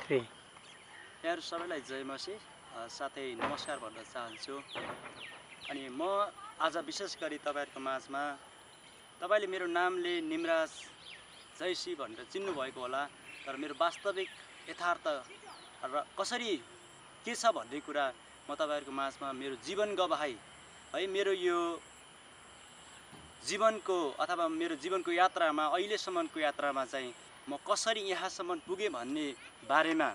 3 यहाँहरू सबैलाई जय मसी साथै नमस्कार भन्न चाहन्छु। अनि म आज विशेष गरी तपाईँहरूको माझमा तपाईँले मेरो नामले निमराज जयसी भनेर चिन्नुभएको होला, तर मेरो वास्तविक यथार्थ र कसरी के छ भन्ने कुरा म तपाईँहरूको माझमा मेरो जीवन गवाही है, मेरो यो जीवनको अथवा मेरो जीवनको यात्रामा अहिलेसम्मको यात्रामा चाहिँ म कसरी यहाँसम्म पुगेँ भन्ने बारेमा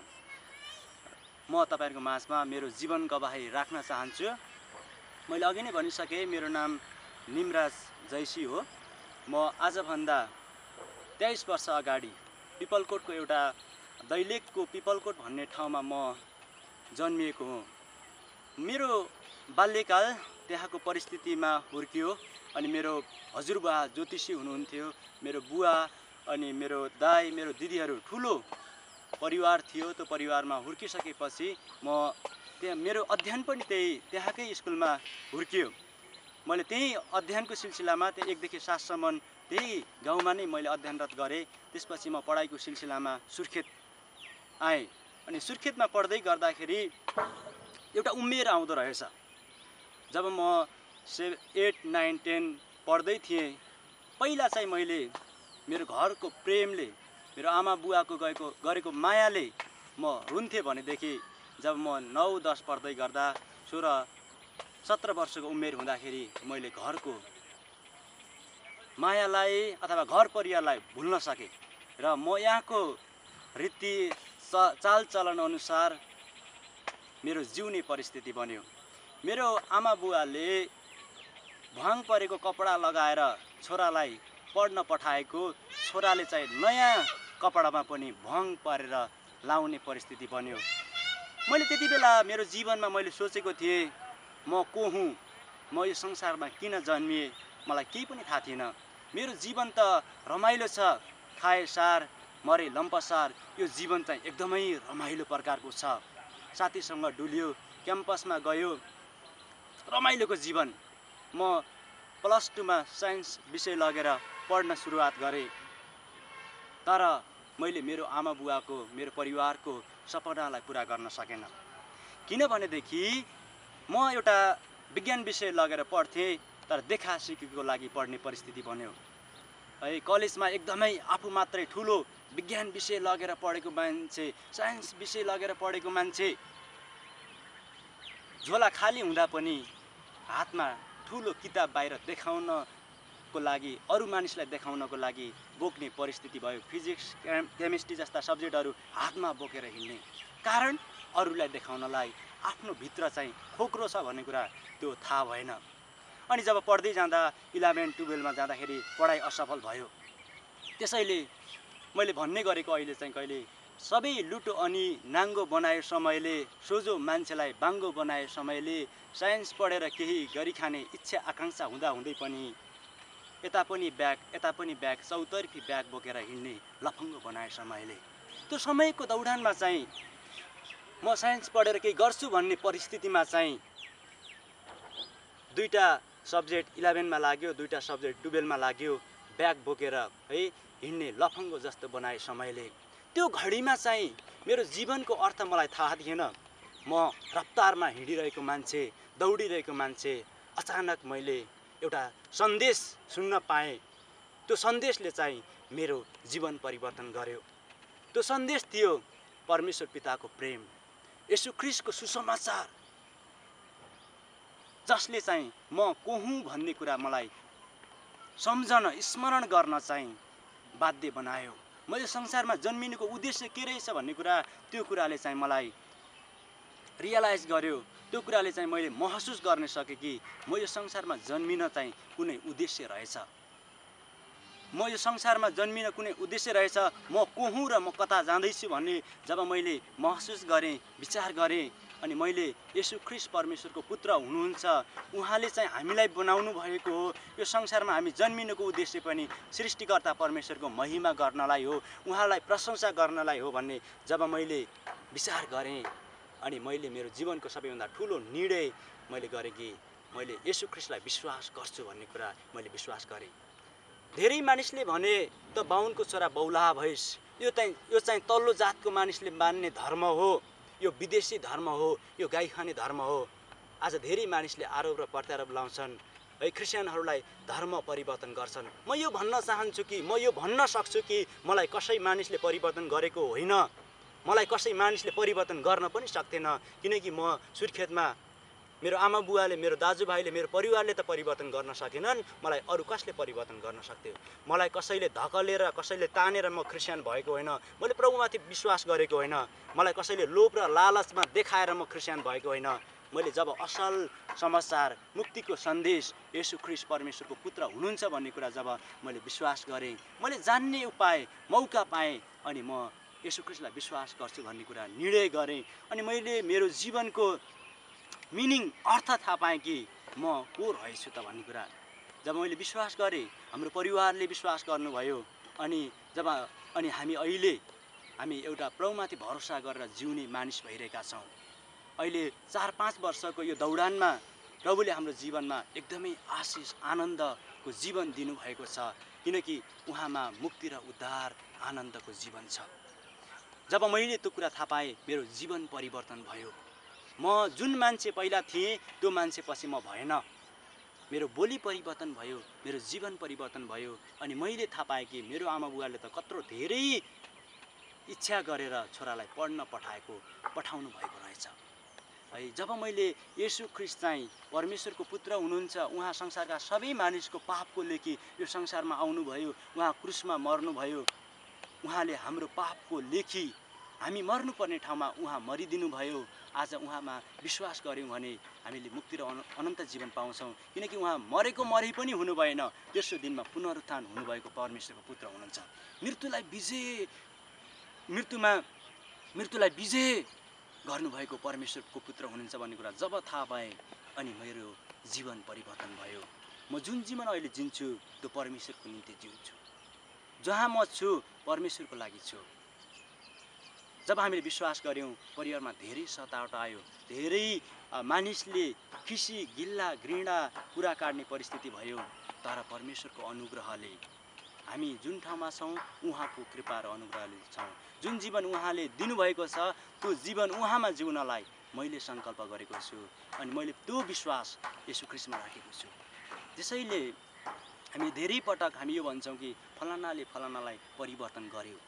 म तपाईहरुको माझमा मेरो जीवन गवाही राख्न चाहन्छु। मैले अघि नै भनिसकेँ, मेरो नाम निमराज जयसी हो। म आजभन्दा 23 वर्ष अगाडि पिपलकोटको एउटा दैलेखको पिपलकोट भन्ने ठाउँमा म जन्मिएको हुँ। मेरो बाल्यकाल त्यहाँको परिस्थितिमा हुर्कियो। अनि मेरो हजुरबा ज्योतिषी हुनुहुन्थ्यो, मेरो बुवा अनि मेरो दाइ, मेरो दिदीहरू ठुलो परिवार थियो। त्यो परिवारमा हुर्किसकेपछि म त्यहाँ मेरो अध्ययन पनि त्यहाँकै स्कुलमा हुर्कियो। मैले त्यही अध्ययनको सिलसिलामा त्यहाँ 1 देखि 7 सम्म त्यही गाउँमा नै मैले अध्ययनरत गरेँ। त्यसपछि म पढाइको सिलसिलामा सुर्खेत आएँ। अनि सुर्खेतमा पढ्दै गर्दाखेरि एउटा उमेर आउँदो रहेछ। जब म 8, 9, 10 पढ्दै थिएँ, पहिला चाहिँ मैले मेरो घरको प्रेमले, मेरो आमा बुवाको गरेको मायाले म रुन्थेँ भनेदेखि जब म 9, 10 पढ्दै गर्दा 16, 17 वर्षको उमेर हुँदाखेरि मैले घरको मायालाई अथवा घर परिवारलाई भुल्न सकेँ र म यहाँको रीति चालचलन अनुसार मेरो जिउने परिस्थिति बन्यो। मेरो आमा बुवाले भुवाङ परेको कपडा लगाएर छोरालाई पढ्न पठाएको, छोराले चाहिँ नयाँ कपडामा पनि भुवाङ परेर लाउने परिस्थिति बन्यो। मैले त्यति बेला मेरो जीवनमा मैले सोचेको थिएँ, म को हुँ, म यो संसारमा किन जन्मिएँ, मलाई केही पनि थाहा थिएन। मेरो जीवन त रमाइलो छ, खाए सार मरे लम्पसार, यो जीवन चाहिँ एकदमै रमाइलो प्रकारको छ। साथीसँग डुल्यो, क्याम्पसमा गयो, रमाइलोको जीवन। म +2 मा साइन्स विषय लगेर पढ्न सुरुवात गरेँ। तर मैले मेरो आमा बुवाको, मेरो परिवारको सपनालाई पुरा गर्न सकेन। किनभनेदेखि म एउटा विज्ञान विषय लगेर पढ्थेँ, तर देखा सिकीको लागि पढ्ने परिस्थिति बन्यो। है, कलेजमा एकदमै आफू मात्रै ठुलो विज्ञान विषय लगेर पढेको मान्छे, साइन्स विषय लगेर पढेको मान्छे, झोला खाली हुँदा पनि हातमा ठुलो किताब बाहिर देखाउनको लागि, अरू मानिसलाई देखाउनको लागि बोक्ने परिस्थिति भयो। फिजिक्स, केमिस्ट्री जस्ता सब्जेक्टहरू हातमा बोकेर हिँड्ने कारण अरूलाई देखाउनलाई, आफ्नो भित्र चाहिँ खोक्रो छ भन्ने कुरा त्यो थाहा भएन। अनि जब पढ्दै जाँदा 11, 12 मा जाँदाखेरि पढाइ असफल भयो। त्यसैले मैले भन्ने गरेको अहिले चाहिँ कहिले सबै लुटो अनि नाङ्गो बनाए समयले, सोझो मान्छेलाई बाङ्गो बनाए समयले, साइन्स पढेर केही गरी खाने इच्छा आकाङ्क्षा हुँदा हुँदै पनि यता पनि ब्याग, चौतर्फी ब्याग बोकेर हिँड्ने लफङ्गो बनाए समयले, त्यो समयको दौडानमा चाहिँ म साइन्स पढेर केही गर्छु भन्ने परिस्थितिमा चाहिँ 2टा सब्जेक्ट 11 मा लाग्यो, 2टा सब्जेक्ट 12 मा लाग्यो, ब्याग बोकेर है हिँड्ने लफङ्गो जस्तो बनाए समयले, त्यो घडीमा चाहिँ मेरो जीवनको अर्थ मलाई थाहा थिएन। म रफ्तारमा हिँडिरहेको मान्छे, दौडिरहेको मान्छे, अचानक मैले एउटा सन्देश सुन्न पाएँ। त्यो सन्देशले चाहिँ मेरो जीवन परिवर्तन गर्यो। त्यो सन्देश थियो परमेश्वर पिताको प्रेम, येशू ख्रीष्टको सुसमाचार, जसले चाहिँ म को हुँ भन्ने कुरा मलाई सम्झन, स्मरण गर्न चाहिँ बाध्य बनायो। मैले संसारमा जन्मिनुको उद्देश्य के रहेछ भन्ने कुरा, त्यो कुराले चाहिँ मलाई रियलाइज गर्यो। त्यो कुराले चाहिँ मैले महसुस गर्न सकेँ कि म यो संसारमा जन्मिन चाहिँ कुनै उद्देश्य रहेछ। म यो संसारमा जन्मिन कुनै उद्देश्य रहेछ, म को हुँ र म कता जाँदैछु भन्ने जब मैले महसुस गरेँ, विचार गरेँ, अनि मैले येशू ख्रीष्ट परमेश्वरको पुत्र हुनुहुन्छ, उहाँले चाहिँ हामीलाई बनाउनु भएको हो। यो संसारमा हामी जन्मिनुको उद्देश्य पनि सृष्टिकर्ता परमेश्वरको महिमा गर्नलाई हो, उहाँलाई प्रशंसा गर्नलाई हो भन्ने जब मैले विचार गरेँ, अनि मैले मेरो जीवनको सबैभन्दा ठुलो निर्णय मैले गरेँ कि मैले येशू ख्रीष्टलाई विश्वास गर्छु भन्ने कुरा मैले विश्वास गरेँ। धेरै मानिसले भने त बाहुनको छोरा बौला भइस्, यो चाहिँ तल्लो जातको मानिसले मान्ने धर्म हो, यो विदेशी धर्म हो, यो गाई खाने धर्म हो। आज धेरै मानिसले आरोप र प्रत्यारोप लाउँछन् है, क्रिस्चियनहरूलाई धर्म परिवर्तन गर्छन्। म यो भन्न चाहन्छु कि म यो भन्न सक्छु कि मलाई कसै मानिसले परिवर्तन गरेको होइन, मलाई कसै मानिसले परिवर्तन गर्न पनि सक्दैन, किनकि म सुर्खेतमा मेरो आमा बुवाले, मेरो दाजुभाइले, मेरो परिवारले त परिवर्तन गर्न सकेनन्, मलाई अरू कसले परिवर्तन गर्न सक्थ्यो? मलाई कसैले धकलेर, कसैले तानेर म क्रिस्चियन भएको होइन, मैले प्रभुमाथि विश्वास गरेको होइन, मलाई कसैले लोभ र लालचमा देखाएर म क्रिस्चियन भएको होइन। मैले जब असल समाचार, मुक्तिको सन्देश, येशू ख्रीष्ट परमेश्वरको पुत्र हुनुहुन्छ भन्ने कुरा जब मैले विश्वास गरेँ, मैले जान्ने उपाय मौका पाएँ, अनि म येशू ख्रीष्टलाई विश्वास गर्छु भन्ने कुरा निर्णय गरेँ। अनि मैले मेरो जीवनको मिनिङ, अर्थ थाहा पाएँ कि म को रहेछु त भन्ने कुरा। जब मैले विश्वास गरेँ, हाम्रो परिवारले विश्वास गर्नुभयो, अनि हामी एउटा प्रभुमाथि भरोसा गरेर जिउने मानिस भइरहेका छौँ। अहिले 4-5 वर्षको यो दौडानमा प्रभुले हाम्रो जीवनमा एकदमै आशिष, आनन्दको जीवन दिनुभएको छ, किनकि उहाँमा मुक्ति र उद्धार, आनन्दको जीवन छ। जब मैले त्यो कुरा थाहा पाएँ, मेरो जीवन परिवर्तन भयो। म जुन मान्छे पहिला थिएँ त्यो मान्छे पछि म भएन। मेरो बोली परिवर्तन भयो, मेरो जीवन परिवर्तन भयो। अनि मैले थाहा पाएँ कि मेरो आमा बुवाले त कत्रो धेरै इच्छा गरेर छोरालाई पठाउनु भएको रहेछ है। जब मैले येशू ख्रीष्ट चाहिँ परमेश्वरको पुत्र हुनुहुन्छ, उहाँ संसारका सबै मानिसको पापको लेखी यो संसारमा आउनुभयो, उहाँ क्रुसमा मर्नुभयो, उहाँले हाम्रो पापको लेखी, हामी मर्नुपर्ने ठाउँमा उहाँ मरिदिनु भयो। आज उहाँमा विश्वास गऱ्यौँ भने हामीले मुक्ति र अनन्त जीवन पाउँछौँ, किनकि उहाँ मरै पनि हुनु भएन, तेस्रो दिनमा पुनरुत्थान हुनुभएको परमेश्वरको पुत्र हुनुहुन्छ। मृत्युलाई विजय गर्नुभएको परमेश्वरको पुत्र हुनुहुन्छ भन्ने कुरा जब थाहा पाएँ, अनि मेरो जीवन परिवर्तन भयो। म जुन जीवन अहिले जिन्छु त्यो परमेश्वरको निम्ति जिउँछु। जहाँ म छु परमेश्वरको लागि छु। जब हामीले विश्वास गऱ्यौँ, परिवारमा धेरै सतावट आयो, धेरै मानिसले खिसी, गिल्ला, घृणा, कुरा काट्ने परिस्थिति भयो। तर परमेश्वरको अनुग्रहले हामी जुन ठाउँमा छौँ उहाँको कृपा र अनुग्रहले छौँ। जुन जीवन उहाँले दिनुभएको छ त्यो जीवन उहाँमा जिउनलाई मैले सङ्कल्प गरेको छु, अनि मैले त्यो विश्वास येशू ख्रीष्टमा राखेको छु। त्यसैले हामी धेरै पटक हामी यो भन्छौँ कि फलानाले फलानालाई परिवर्तन गर्यो।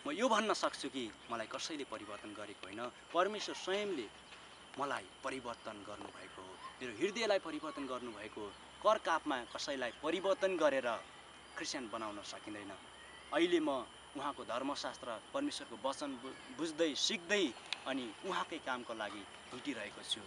म यो भन्न सक्छु कि मलाई कसैले परिवर्तन गरेको होइन, परमेश्वर स्वयंले मलाई परिवर्तन गर्नुभएको हो, मेरो हृदयलाई परिवर्तन गर्नुभएको हो। कर कापमा कसैलाई परिवर्तन गरेर क्रिस्चियन बनाउन सकिँदैन। अहिले म उहाँको धर्मशास्त्र, परमेश्वरको वचन बुझ्दै, सिक्दै अनि उहाँकै कामको लागि छुटिरहेको छु।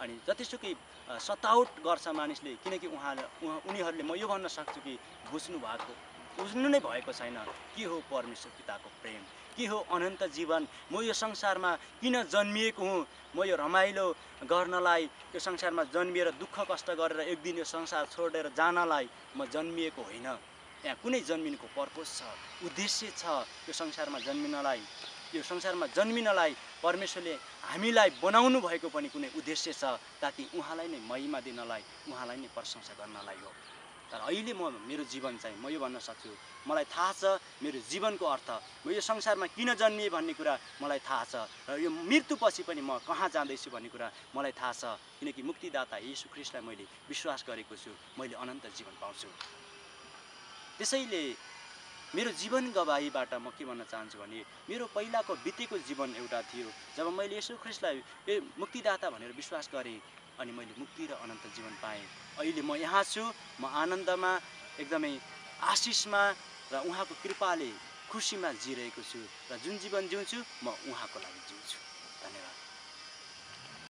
अनि जतिसुकै सतावट गर्छ मानिसले, किनकि उनीहरूले म यो भन्न सक्छु कि बुझ्नु नै भएको छैन के हो परमेश्वर पिताको प्रेम, के हो अनन्त जीवन। म यो संसारमा किन जन्मिएको हुँ? म यो रमाइलो गर्नलाई, यो संसारमा जन्मिएर दुःख कष्ट गरेर एक दिन यो संसार छोडेर जानलाई म जन्मिएको होइन। यहाँ कुनै जन्मिनुको पर्पस छ, उद्देश्य छ। यो संसारमा जन्मिनलाई परमेश्वरले हामीलाई बनाउनु भएको पनि कुनै उद्देश्य छ, ताकि उहाँलाई नै महिमा दिनलाई, उहाँलाई नै प्रशंसा गर्नलाई हो। तर अहिले मेरो जीवन चाहिँ म यो भन्न सक्छु, मलाई थाहा छ मेरो जीवनको अर्थ, म यो संसारमा किन जन्मिएँ भन्ने कुरा मलाई थाहा छ, र यो मृत्युपछि पनि म कहाँ जाँदैछु भन्ने कुरा मलाई थाहा छ, किनकि मुक्तिदाता येशू ख्रीष्टलाई मैले विश्वास गरेको छु, मैले अनन्त जीवन पाउँछु। त्यसैले मेरो जीवन गवाहीबाट म के भन्न चाहन्छु भने, मेरो पहिलाको बितेको जीवन एउटा थियो। जब मैले येशू ख्रीष्टलाई मुक्तिदाता भनेर विश्वास गरेँ, अनि मैले मुक्ति र अनन्त जीवन पाएँ। अहिले म यहाँ छु, म आनन्दमा, एकदमै आशिषमा र उहाँको कृपाले खुसीमा जिरहेको छु, र जुन जीवन जिउँछु म उहाँको लागि जिउँछु। धन्यवाद।